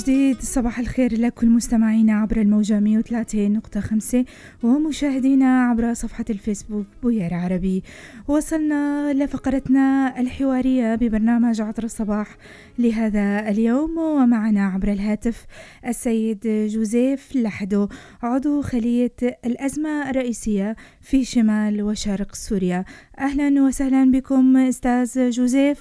جديد صباح الخير لكل مستمعينا عبر الموجة 103.5 ومشاهدينا عبر صفحة الفيسبوك بوير عربي. وصلنا لفقرتنا الحوارية ببرنامج عطر الصباح لهذا اليوم، ومعنا عبر الهاتف السيد جوزيف لحدو، عضو خلية الأزمة الرئيسية في شمال وشرق سوريا. أهلا وسهلا بكم أستاذ جوزيف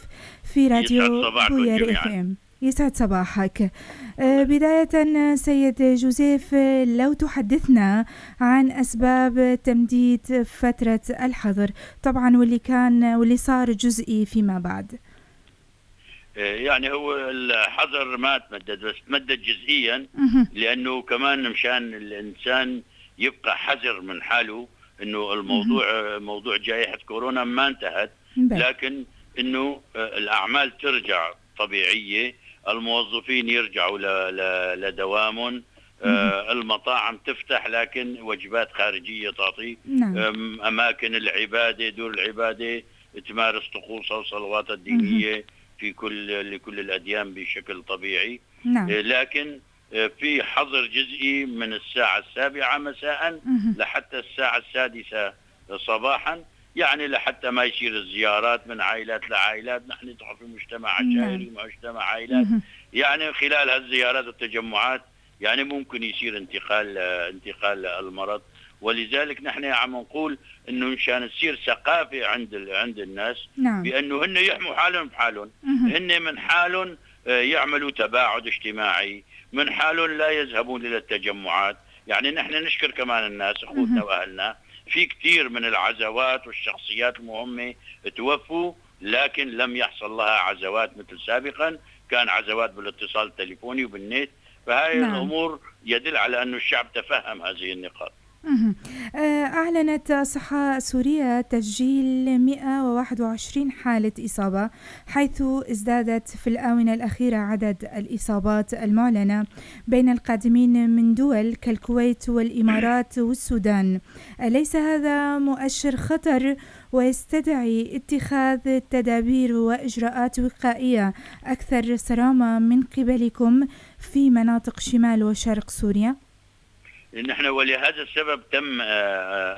في راديو بوير FM. يسعد صباحك. بداية سيد جوزيف، لو تحدثنا عن أسباب تمديد فترة الحظر، طبعا واللي صار جزئي فيما بعد. يعني هو الحظر ما تمدد، بس تمدد جزئيا لأنه كمان مشان الإنسان يبقى حذر من حاله، إنه الموضوع موضوع جائحة كورونا ما انتهت، لكن إنه الأعمال ترجع طبيعية، الموظفين يرجعوا لدوامهم، المطاعم تفتح لكن وجبات خارجية تعطي، نعم. أماكن العبادة، دور العبادة تمارس طقوسها وصلواتها الدينية في لكل الأديان بشكل طبيعي، نعم. لكن في حظر جزئي من الساعة 7 مساء لحتى الساعة 6 صباحا، يعني لحتى ما يصير الزيارات من عائلات لعائلات. نحن في مجتمع عشائري ومجتمع عائلات، يعني خلال هالزيارات والتجمعات يعني ممكن يصير انتقال المرض. ولذلك نحن عم نقول انه مشان تصير ثقافة عند الناس، نعم. بانه هن يحموا حالهم بحالهم، هن من حالهم يعملوا تباعد اجتماعي، من حالهم لا يذهبون الى التجمعات. يعني نحن نشكر كمان الناس، اخوتنا واهلنا، في كثير من العزوات والشخصيات المهمة توفوا، لكن لم يحصل لها عزوات مثل سابقا، كان عزوات بالاتصال التليفوني وبالنت. فهاي نعم. الأمور يدل على أن الشعب تفهم هذه النقاط. أعلنت الصحة السورية تسجيل 121 حالة إصابة، حيث ازدادت في الآونة الأخيرة عدد الإصابات المعلنة بين القادمين من دول كالكويت والإمارات والسودان. أليس هذا مؤشر خطر ويستدعي اتخاذ تدابير وإجراءات وقائية أكثر صرامة من قبلكم في مناطق شمال وشرق سوريا؟ نحن ولهذا السبب تم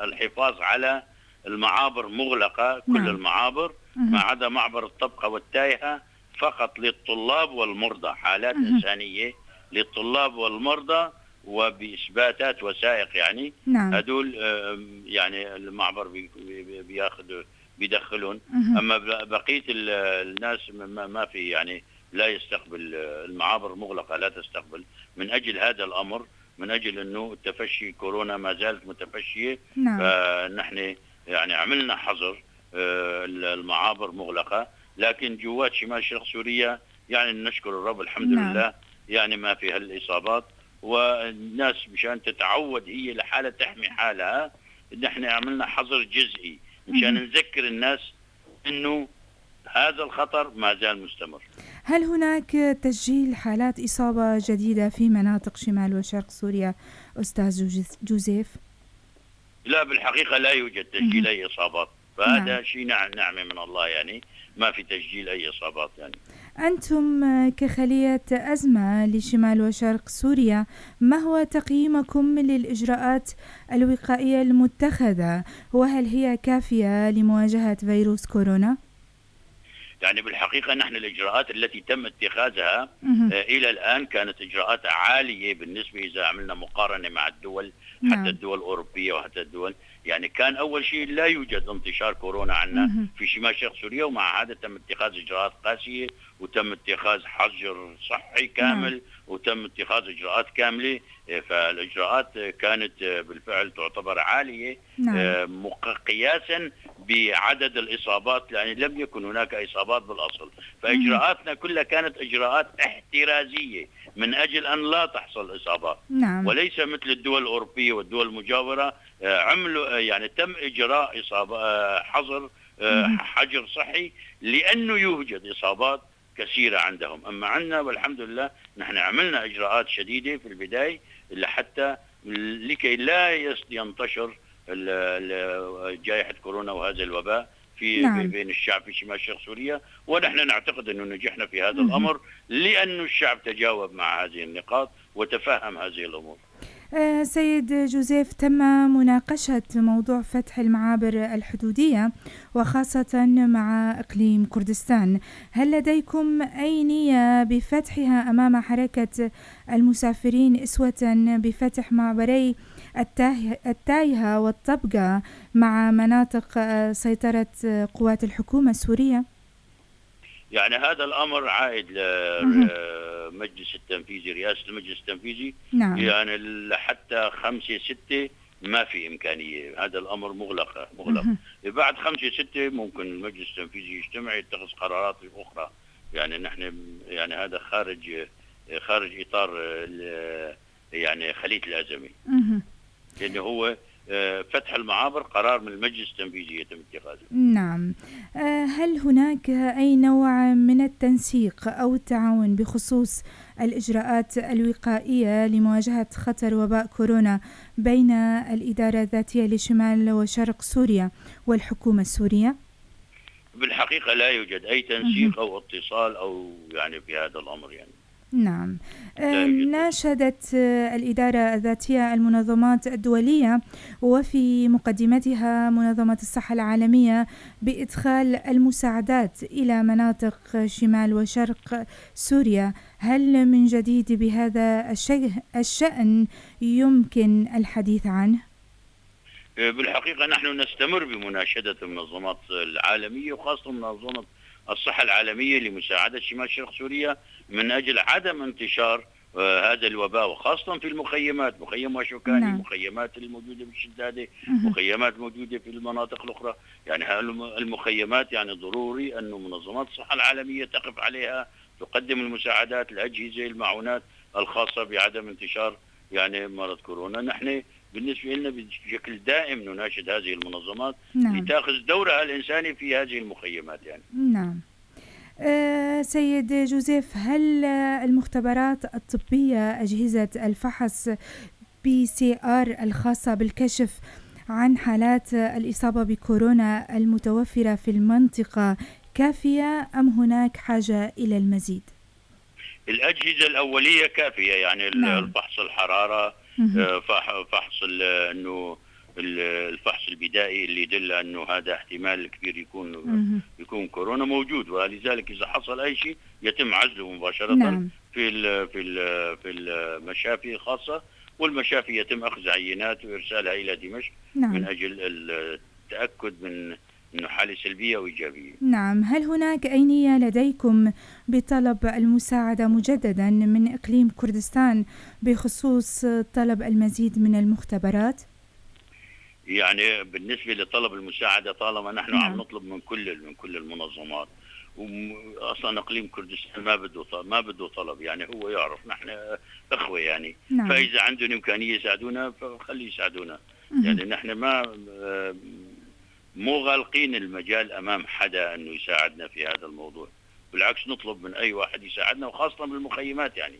الحفاظ على المعابر مغلقة، كل نعم. المعابر ما عدا معبر الطبقة والتايهة فقط للطلاب والمرضى، حالات إنسانية للطلاب والمرضى وبإثباتات وثائق، يعني نعم. هدول يعني المعبر بياخذ بيدخلهم. أما بقية الناس ما في، يعني لا يستقبل، المعابر مغلقة لا تستقبل من أجل هذا الأمر، من أجل أنه التفشي كورونا ما زالت متفشية. نعم. فنحن يعني عملنا حظر، المعابر مغلقة، لكن جوات شمال شرق سوريا يعني نشكر الرب الحمد نعم. لله، يعني ما في هالإصابات. والناس مشان تتعود هي لحالة تحمي حالها، نحن عملنا حظر جزئي مشان نذكر الناس أنه هذا الخطر ما زال مستمر. هل هناك تسجيل حالات إصابة جديدة في مناطق شمال وشرق سوريا أستاذ جوزيف؟ لا، بالحقيقة لا يوجد تسجيل أي إصابات، فهذا نعم. شيء نعمة من الله، يعني ما في تسجيل أي إصابات. يعني أنتم كخلية أزمة لشمال وشرق سوريا، ما هو تقييمكم للإجراءات الوقائية المتخذة، وهل هي كافية لمواجهة فيروس كورونا؟ يعني بالحقيقة نحن الإجراءات التي تم اتخاذها إلى الآن كانت إجراءات عالية بالنسبة إذا عملنا مقارنة مع الدول، حتى الدول الأوروبية وحتى الدول، يعني كان أول شيء لا يوجد انتشار كورونا عندنا في شمال شرق سوريا، ومع هذا تم اتخاذ إجراءات قاسية وتم اتخاذ حجر صحي كامل وتم اتخاذ إجراءات كاملة. فالإجراءات كانت بالفعل تعتبر عالية قياسا بعدد الإصابات، لأن لم يكن هناك إصابات بالأصل. فإجراءاتنا كلها كانت إجراءات احترازية من أجل أن لا تحصل إصابات، وليس مثل الدول الأوروبية والدول المجاورة عملوا يعني تم إجراء إصابة حظر حجر صحي لأنه يوجد إصابات كثيرة عندهم. أما عندنا والحمد لله نحن عملنا إجراءات شديدة في البداية لحتى لكي لا ينتشر جائحة كورونا وهذا الوباء في نعم. بين الشعب في شمال شرق سوريا، ونحن نعتقد أنه نجحنا في هذا الأمر لأن الشعب تجاوب مع هذه النقاط وتفهم هذه الأمور. سيد جوزيف، تم مناقشة موضوع فتح المعابر الحدودية وخاصة مع إقليم كردستان، هل لديكم أي نية بفتحها أمام حركة المسافرين إسوة بفتح معبري التايهة والطبقة مع مناطق سيطرة قوات الحكومة السورية؟ يعني هذا الأمر عائد لمجلس التنفيذي، رئاسة المجلس التنفيذي. نعم. يعني حتى 5/6 ما في إمكانية، هذا الأمر مغلق. بعد 5/6 ممكن المجلس التنفيذي يجتمع يتخذ قرارات أخرى. يعني نحن يعني هذا خارج إطار يعني خلية الأزمة. لأنه هو فتح المعابر قرار من المجلس التنفيذي يتم اتخاذه. نعم. هل هناك أي نوع من التنسيق أو التعاون بخصوص الإجراءات الوقائية لمواجهة خطر وباء كورونا بين الإدارة الذاتية لشمال وشرق سوريا والحكومة السورية؟ بالحقيقة لا يوجد أي تنسيق أو اتصال أو يعني في هذا الأمر يعني. نعم. ناشدت الإدارة الذاتية المنظمات الدولية وفي مقدمتها منظمة الصحة العالمية بإدخال المساعدات إلى مناطق شمال وشرق سوريا، هل من جديد بهذا الشأن يمكن الحديث عنه؟ بالحقيقة نحن نستمر بمناشدة المنظمات العالمية وخاصة منظمة الصحة العالمية لمساعدة شمال شرق سوريا من أجل عدم انتشار هذا الوباء، وخاصة في المخيمات، مخيم واشوكاني، نعم. مخيمات الموجودة بالشدادة، مخيمات موجودة في المناطق الأخرى. يعني المخيمات يعني ضروري أن منظمات الصحة العالمية تقف عليها، تقدم المساعدات، الأجهزة، المعونات الخاصة بعدم انتشار يعني مرض كورونا. نحن بالنسبة لنا بشكل دائم نناشد هذه المنظمات نعم. لتأخذ دورها الإنساني في هذه المخيمات يعني. نعم. سيد جوزيف، هل المختبرات الطبية أجهزة الفحص PCR الخاصة بالكشف عن حالات الإصابة بكورونا المتوفرة في المنطقة كافية أم هناك حاجة إلى المزيد؟ الأجهزة الأولية كافية، يعني نعم. الفحص الحرارة، فحص انه الفحص البدائي اللي يدل انه هذا احتمال كبير يكون كورونا موجود، ولذلك اذا حصل اي شيء يتم عزله مباشرة نعم. في المشافي الخاصة، والمشافي يتم اخذ عينات وارسالها الى دمشق نعم. من اجل التاكد من انه حاله سلبية وايجابية. نعم، هل هناك أي نية لديكم بطلب المساعدة مجددا من إقليم كردستان بخصوص طلب المزيد من المختبرات؟ يعني بالنسبة لطلب المساعدة طالما نحن نعم. عم نطلب من كل المنظمات، واصلا اقليم كردستان ما بده طلب، يعني هو يعرف نحن اخوه يعني. نعم. فاذا عندهم امكانية يساعدونا فخلي يساعدونا. يعني نحن ما مو غالقين المجال امام حدا انه يساعدنا في هذا الموضوع، بالعكس نطلب من اي واحد يساعدنا، وخاصة بالمخيمات يعني.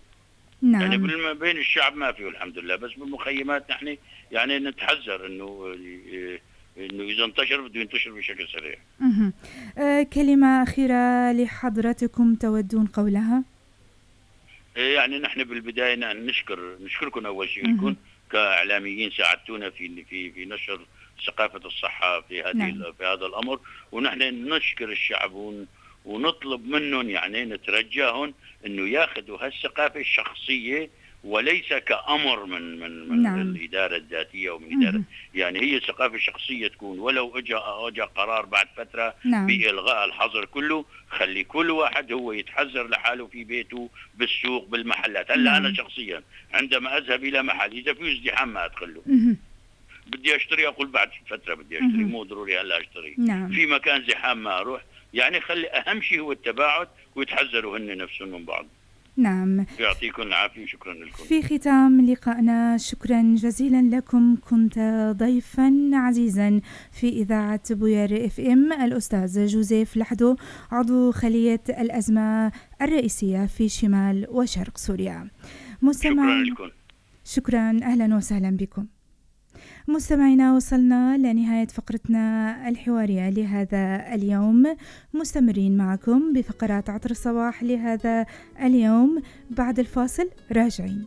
نعم. يعني بين الشعب ما فيه الحمد لله، بس بالمخيمات نحن يعني نتحذر انه اذا انتشر بده ينتشر بشكل سريع. كلمة أخيرة لحضرتكم تودون قولها؟ يعني نحن بالبداية نشكركم أول شيء لكم كإعلاميين ساعدتونا في في في نشر ثقافة الصحة في هذه نعم. في هذا الأمر، ونحن نشكر الشعب ونطلب منهم يعني نترجاهم انه ياخذوا هالثقافه الشخصية وليس كأمر من نعم. الادارة الذاتية ومن ادارة يعني هي ثقافة شخصية تكون، ولو اجى قرار بعد فترة نعم. بالغاء الحظر كله، خلي كل واحد هو يتحذر لحاله في بيته، بالسوق، بالمحلات. هلا نعم. انا شخصيا عندما اذهب الى محل اذا فيه ازدحام ما ادخله. بدي اشتري اقول بعد فترة بدي اشتري، مو ضروري هلا اشتري. نعم. في مكان زحام ما اروح، يعني خلي اهم شيء هو التباعد ويتحذروا هن نفسهم من بعض. نعم. يعطيكم العافية وشكرا لكم. في ختام لقائنا شكرا جزيلا لكم، كنت ضيفا عزيزا في إذاعة بوير FM الأستاذ جوزيف لحدو، عضو خلية الأزمة الرئيسية في شمال وشرق سوريا. شكرا لكم. شكرا، أهلا وسهلا بكم. مستمعينا، وصلنا لنهاية فقرتنا الحوارية لهذا اليوم. مستمرين معكم بفقرات عطر الصباح لهذا اليوم. بعد الفاصل راجعين.